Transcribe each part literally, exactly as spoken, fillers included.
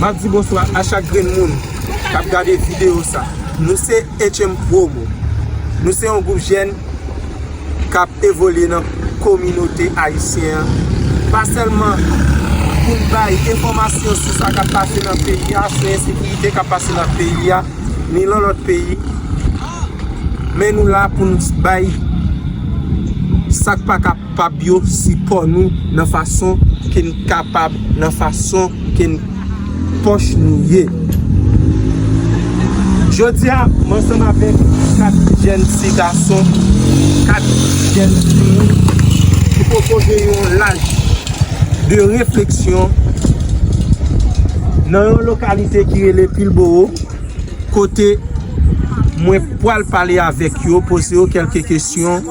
M ap di bonswa a chak grenn moun k ap gade videyo sa. Nou se H M Promo. Nou se yon gwoup jèn k ap evolye nan kominote ayisyen an. Pa sèlman pou n bay enfòmasyon sou sa k ap pase nan peyi a, sou ensekirite k ap pase nan peyi a, ni nan lòt peyi, men nou la pou n bay sa k pa kapab yo sipò nou nan fason ke n kapab, nan fason ke n pòch nou ye. Jodi a, m ansanm avèk kat jèn ti gason, kat jèn timoun ki poko gen yon laj de refleksyon nan yon lokalite ki rele Pilbowo, kote mwen pral pale avèk yo, poze yo kèlke kesyon,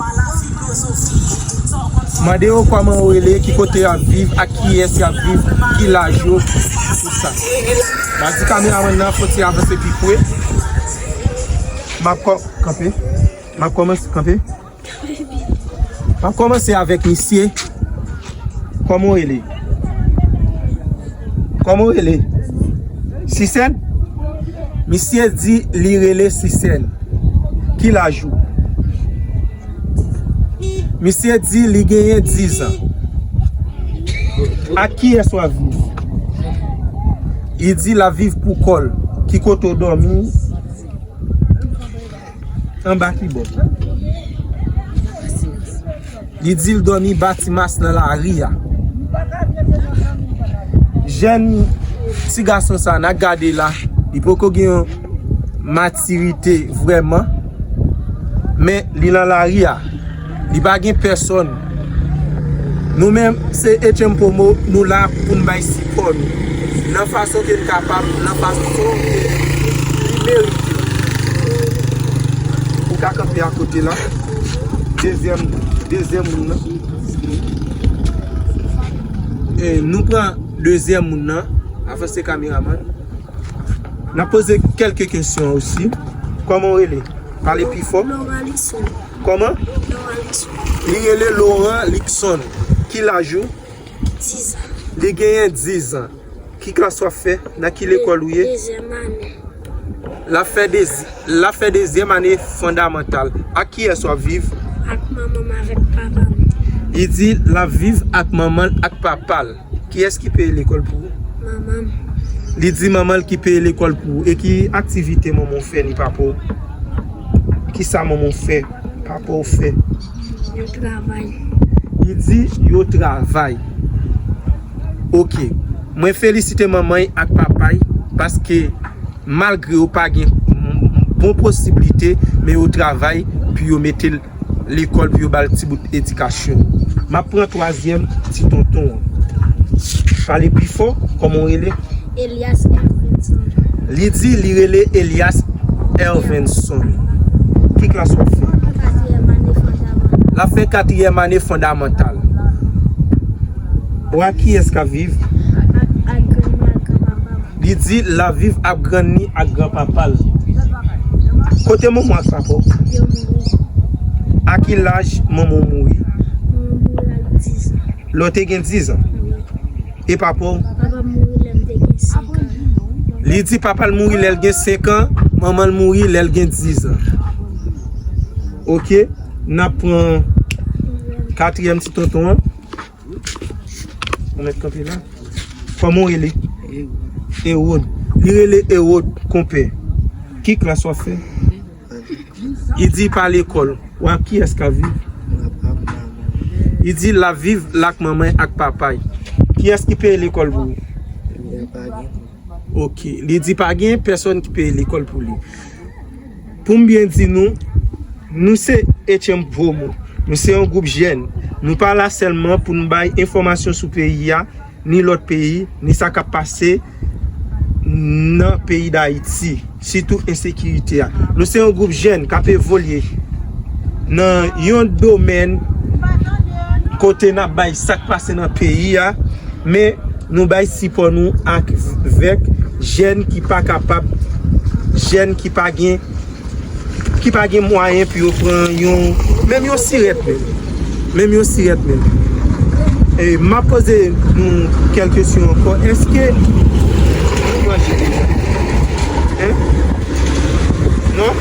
mande yo kòman yo rele, ki kote y ap viv, ak kiyès y ap viv, ki laj yo, tout sa. M ap di kameramann nan fò ti avanse pi pre. M ap kò-, kanpe. M ap kòmanse kanpe. M ap kòmanse avèk misye. Kòman w rele? Kòman w rele? Sisèn? Misye di li rele Sisèn. Ki laj ou? Misye di li genyen diz an. Ak kiyès w ap viv? Li di l ap viv pou kò l. Ki kote w dòmi? Anba ki bò? Li di l dòmi Batimas nan lari a. Jèn ti gason sa n ap gade la, li poko gen yon matirite vrèman, men li nan lari a. Li pa gen pèsòn. Nou menm, se H M Promo, nou la pou n bay sipò nou. Nan fason ke n kapab, nan fason ke li merite. Ou ka kanpe akote la. Dezyèm, dezyèm moun nan. E, nou pran dezyèm moun nan. Avanse kameramann. N ap poze kèlke kesyon osi. Kòman w rele? Pale pi fò. Laurent Luxon. Kòman? Laurent Luxon. Li rele Laurent Luxon. Ki laj ou? Diz an. Li genyen diz an. Ki klas w ap fè? Nan ki lekòl ou ye? Dezyèm ane. L ap fè dezi-, l ap fè dezyèm ane fondamantal. Ak kiyès w ap viv? Ak manman m avèk papa m. Li di l ap viv ak manman l ak papa l. Kiyès ki peye lekòl pou ou? Manman m. Li di manman l ki peye lekòl pou ou. E ki aktivite manman w fè ni papa w? Kisa manman w fè, papa w fè? Yo travay. Li di yo travay. Oke. Mwen felisite manman y ak papa y paske malgre yo pa gen bon posiblite, men yo travay pou yo mete l lekòl pou yo ba l ti bout edikasyon. M ap pran twazyèm ti tonton an. Pale pi fò, kòman w rele? Elias Ervenson. Li di li rele Elias Ervenson. Ki klas w ap fè? Katriyèm ane fondamantal. L ap fè katriyèm ane fondamantal. Ou ak kiyès k ap viv? Ak, ak grann mwen, ak granpapa m. Li di l ap viv ak grann ni ak granpapa l. Kote manman ak papa w? Yo mouri. A ki laj manman w mouri? Manman m mouri ak diz an. Lè w te gen diz an? Wi. E papa w? Papa m mouri lè m te gen senk an. Li di papa l mouri lè l gen senk an, manman l mouri lè l gen diz an. Oke, n ap pran katriyèm ti tonton an. Ou mèt kanpe la. Kòman w rele? Ewod. Li rele Ewod, konpè. Ki klas w ap fè? Li di pa lekòl. Ou ak kiyès k ap viv? Li di l ap viv l ak manman l ak papa l. Kiyès ki peye lekòl pou ou? Oke. Li di pa gen pèsòn ki peye lekòl pou li. Pou m byen di nou, nou se H M Promo. Nou se yon gwoup jèn. Nou pa la sèlman pou n bay enfòmasyon sou peyi a, ni lòt peyi, ni sa k ap pase nan peyi Dayiti, sitou ensekirite a. Nou se yon gwoup jèn k ap evolye nan yon domèn kote n ap bay sa k pase nan peyi a, men nou bay sipò nou avèk jèn ki pa kapab, jèn ki pa gen, ki pa gen mwayen pou yo pran yon, menm yon sirèt menm. Menm yon sirèt menm. E, m ap poze nou kèk kesyon ankò. Èske Manje deja. Hein? Non?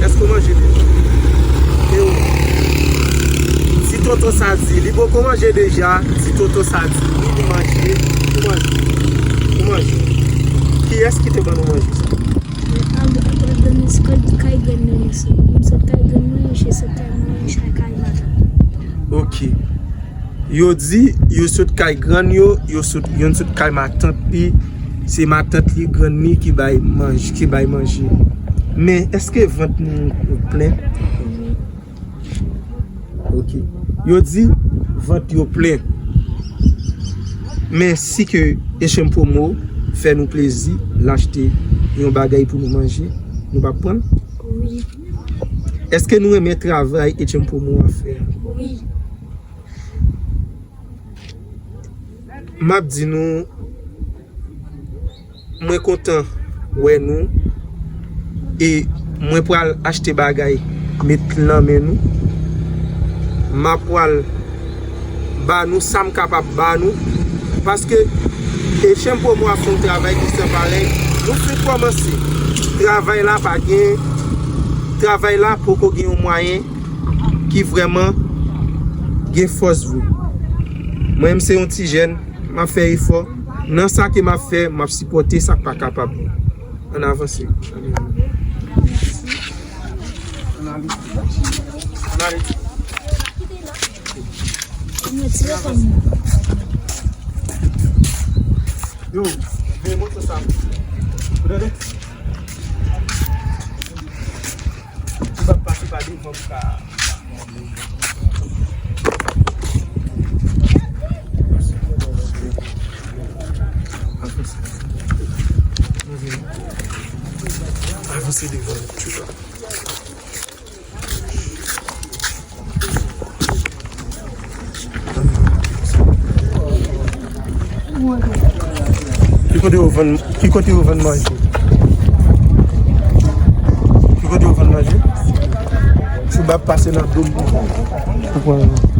Èske w manje deja? E ou? Ti tonton sa di, li poko manje deja. Ti tonton sa di, wi, li manje. Ou manje? Ou manje? Kiyès ki te ban nou manje sa? An, an, an, an, sot kay grann mwen, sot, sot kay grann mwen, je sot kay mwen, je kay matant. Ok. Yo di, yo sot kay grann yo, yo sot, yonn sot kay matant li, se matant li, grann li ki bay manj, ki bay manje. Men, èske vant nou plen? Wi. Ok. Yo di, vant yo plen. Men, si ke Echanm Promo fè nou plezi, l achte yon bagay pou nou manje, nou p ap pran l? Wi. Èske nou renmen travay Echanm Promo ap fè a? Wi. M ap di nou, mwen kontan wè nou e mwen pral achte bagay, met nan men nou. M ap pral ba nou sa m kapab ba nou, paske Echanm Promo ap fè yon travay ki san parèy. Nou fin kòmanse. Travay la pa gen, travay la poko gen yon mwayen ki vrèman gen fòs vre. Mwen menm se yon ti jèn, m ap fè efò. Nan sa ke m ap fè, m ap sipòte sa k pa kapab. Ann avanse. Ann ale. Ann ale. Yo, veye moto sa. Ou tande? Ou pa pase pa devan pou ka. Avanse. Avanse devan. Ki kote yo vann, ki kote yo vann manje? Ki kote yo vann manje? Si w ap pase nan dom pou pran.